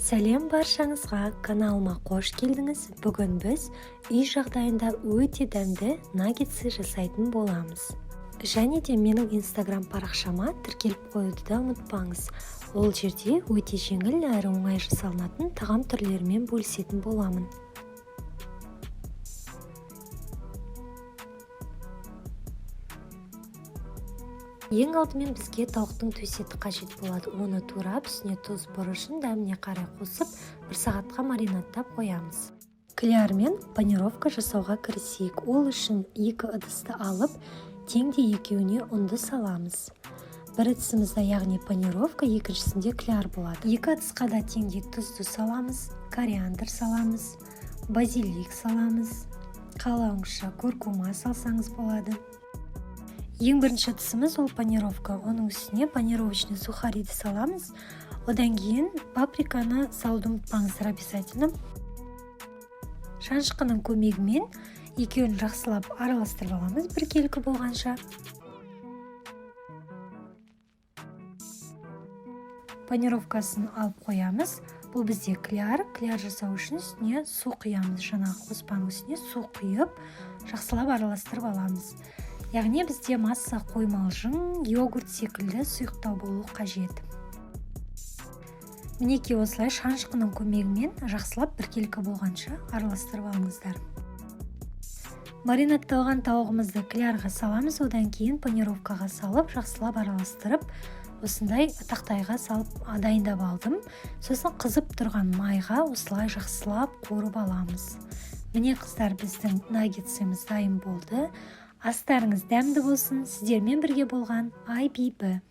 Сәлем баршаңызға! Каналыма қош келдіңіз! Бүгін біз үй жағдайында өте дәмді наггетсы жасайтын боламыз. Және де менің Инстаграм парақшама тіркеліп қоюды да ұмытпаңыз. Ол жерде өте жеңіл әрі оңай жасалынатын тағам түрлерімен бөлісетін боламын. Ең алдымен бізге тауықтың төс еті қажет болады. Оны турап, үстіне тұз, бұрышын дәміне қарай қосып, бір сағатқа маринадтап қоямыз. Кляр мен панировка жасауға кірісейік. Ол үшін екі ыдысты алып, теңдей екеуіне ұнды саламыз. Бір ыдысымызда, яғни панировка, екіншісінде кляр болады. Екі ыдысқа да теңдей тұзды саламыз, кориандр саламыз, базилик саламыз, қалауыңызша куркума салсаңыз болады. Ең бірінші ыдысымыз ол панировка. Оның үстіне панировочный сухариді саламыз. Одан кейін паприканы салуды ұмытпаңыздар обязательно. Шанышқының көмегімен екеуін жақсылап араластырып аламыз біркелкі болғанша. Панировкасын алып қоямыз. Бұл бізде кляр. Кляр жасау үшін үстіне су құямыз. Жаңағы қоспаның үстіне су құйып, жақсылап араластырып аламыз. Яғни бізде масса қоймалжың, йогурт секілді сұйықтау болуы қажет. Мінекей, осылай шанышқының көмегімен жақсылап біркелкі болғанша араластырып алыңыздар. Маринадталған тауығымызды клярға саламыз. Одан кейін панировкаға салып, жақсылап араластырып, осындай тақтайға салып дайындап алдым. Сосын қызып тұрған майға осылай жақсылап қуырып аламыз. Міне, қыздар, біздің наггетсіміз дайын болды. Астарыңыз дәмді болсын! Сіздермен бірге болған Айбибі.